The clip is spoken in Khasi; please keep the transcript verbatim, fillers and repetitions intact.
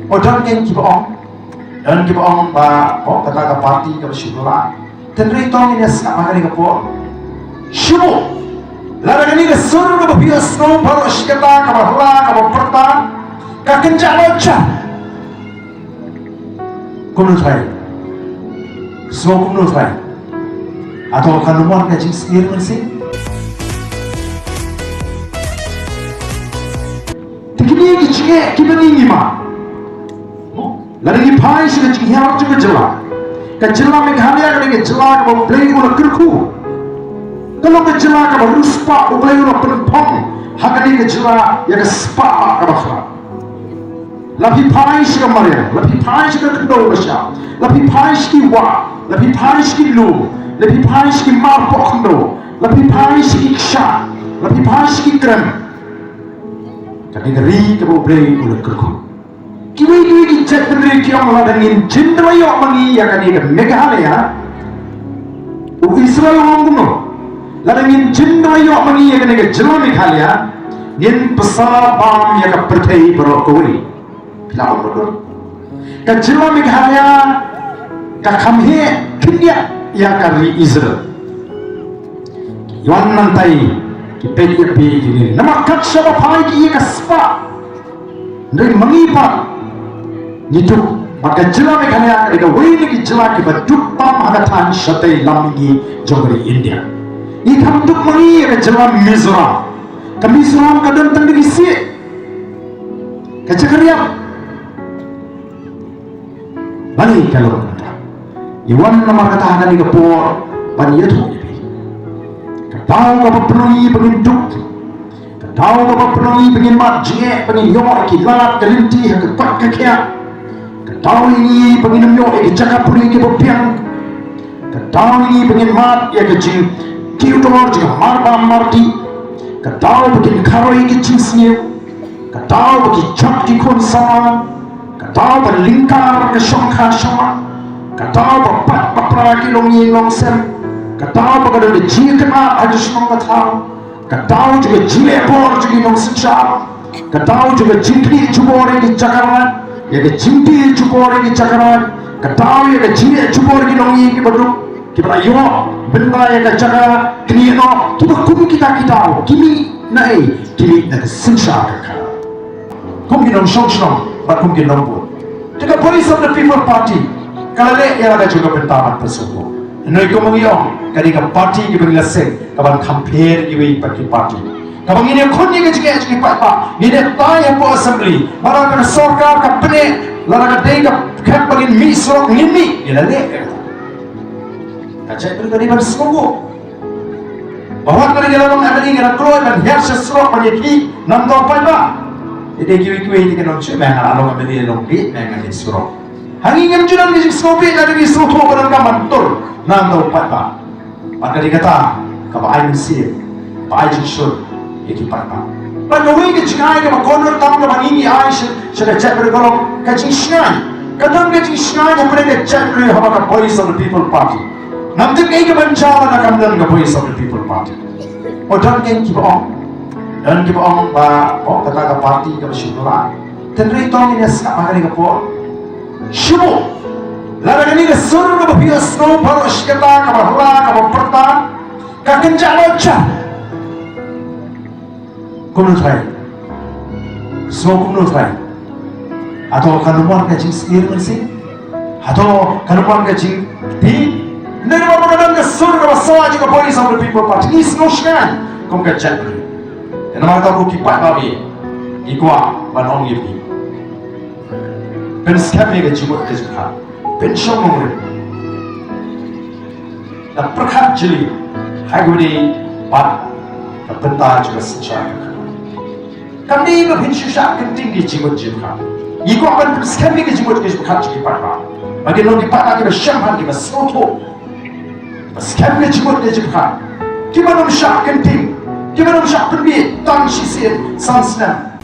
O don keiñ kiba ong, don kiba ong ba, o, kata ka party kaba shu la. Tynrai tang ïa sngap ha kane ka por. Shu. Lada kane ka sur kaba phi ïohsngew baroh shi katta kaba hla kaba pyrta ka kynjah la jam. Kumno trai? Sngew kumno trai? Hato ka numar ka jingsngewsih? Te kine ki jingeh kiba ngi ngi ma. Lada ngi phai sha ka jinghiar jong ka jylla. Ka jylla Meghalaya ka dei ka jylla kaba U Blei u la kyrkhu. Ka long ka jylla kaba riewspah U Blei u la pynphong ha kane ka jylla ïa ka spah kaba khraw. La phi phai sha ka mariang, la phi phai sha ka khyndew ba shah, la phi phai sha ki wah, la phi phai sha ki lum, la phi phai sha ki marpoh khyndew, la phi phai sha ki kshaid, la phi phai sha ki krem. Ka dei ka ri kaba U Blei u la kyrkhu. Kiwei kiwei ki jaitbynriew ki ong lada ngin jin da la ïoh ma ngi ïa kane ka Meghalaya. U Israel u ong kumno? Lada ngin jin da la ïoh ma ngi ïa kane ka jylla Meghalaya, ngin pynsa bam ïa ka pyrthei baroh kawei. Phi la ong kumno? Ka jylla Meghalaya ka kham heh khyndiat ïa ka ri Israel. Wan nangtai ki peit ïa phi ki ri. Namar kat shaba phai ki ïa ka spah. Hynrei ma ngi pat ngi duk, bad ka jylla Meghalaya ka dei kawei na ki jylla kiba duk tam ha ka thaiñ shatei lam mihngi jong ka ri India. Ngi kham duk ma ngi ïa ka jylla Mizoram. Ka Mizoram ka don tang da ki siej, ka jaka riam. Balei ka long kumta? Ngi wan namar kata ha kane ka por ban ïathuh ïa phi. Ka daw kaba pynlong ïa phi ba ngin duk. Ka daw kaba pynlong ïa phi ba ngin mad jingeh, ba ngin ïoh ïa ki lad ka lynti ha ka koit ka khiah. Ka daw ïa ngi ba ngin ym ïoh ïa ki jaka pule kiba biang. Ka daw ïa ngi ba ngin mad ïa ka jingkiew dor jong ka marbam mardih. Ka daw ba kin kharoi ïa ki jingsniew. Ka daw ba ki jot ki khun samla. Ka daw ba lyngkar ka shongkha shongman. Ka daw ba pat ba pra ki longïing longsem. Ka daw ba ka don ka jingkynad ha ki shnong ka thaw. Ka daw jong ka jingleh bor jong ki nongsynshar. Ka daw jong ka jingknieh jubor ïa ki jaka raid, ïa ka jingknieh jubor ïa ki jaka raid. Ka daw ïa ka jingleh jubor ïa ki nongïing kiba duk, kiba la ïoh bynta ïa ka jaka knieh noh, kiba kum kita ki daw ki mih na ei, ki mih na ka synshar ka khadar. Kum ki nongshong shnong bad kum ki nongbud. Te ka Voice of the People Party ka la leh ïa la ka jong ka bynta ban pynsngewthuh. Hynrei kumba ngi ong, ka dei ka party kaba ngi la seng kaban kham pher kiwei pat ki party. Kaba ngin ïakhun ïa ka jingeh jong ki paidbah, ngin ïatai hapoh Assembly, bad lada ka sorkar ka pyneh, lada ka dei ka khet ba ngin mih surok ngin mih, ngin la leh ïa kata. Ka jaitbynriew ka dei ban sngewthuh. Ba wat lada ngi la long M N A ngi la kloi ban hiar sha surok ban ïakhih, nangta u paidbah. Te dei kiwei kiwei te ki ong shuh, me nga la long M N A long beit, me nga leit surok. Ha ngi ngim ju don ka jingsngewbha, ka dei ka jingsngewthuh ba donkam ban tur, nangta u paidbah. Bad ka dei kata kaba ai mynsiem, ba ai jingshun ïa ki paidbah. Bad kawei ka jingai kaba kordor tam kaba ngi ngi ai sha, sha ka jaitbynriew ka long ka jingshngaiñ. Ka don ka jingshngaiñ hapdeng ka jaitbynriew haba ka Voice of the People Party. Ngam tip kaei kaban jia lada kam don ka Voice of the People Party. O don keiñ kiba ong, don kiba ong ba, o, kata ka party kaba shu la. Tynrai tang ïa sngap ha kane ka por. Shu. Lada kane ka sur kaba phi ïohsngew baroh shi katta kaba hla kaba pyrta ka kynjah la jam. Kumno trai? Sngew kumno trai? Hato ka numar ka jingsngewsih? Hato ka numar ka jingphi? Namar ba ka don ka sur kaba sawa jong ka Voice of the People Party. Ngi sngew shngaiñ kum ka jaitbynriew. Te namar kata ko ki paidbah, ngi kwah ban ong ïa phi, pynskhem ïa ka jingmut ka jingpyrkhat. Pynshong nongrim. Da pyrkhat jylliew ha kaba ïadei bad ka bynta jong ka synshar ka khadar. Kam dei ba phin shu shah kynting ki jingmut jingpyrkhat. Ngi kwah ban pynskhem ïa ki jingmut ki jingpyrkhat jong ki paidbah, ba kin long ki paidbah kiba sngewthuh, kiba skhem ïa ki jingmut ki jingpyrkhat, kiba ym shah kynting, kiba ym shah pynbiej tang shisien san snem.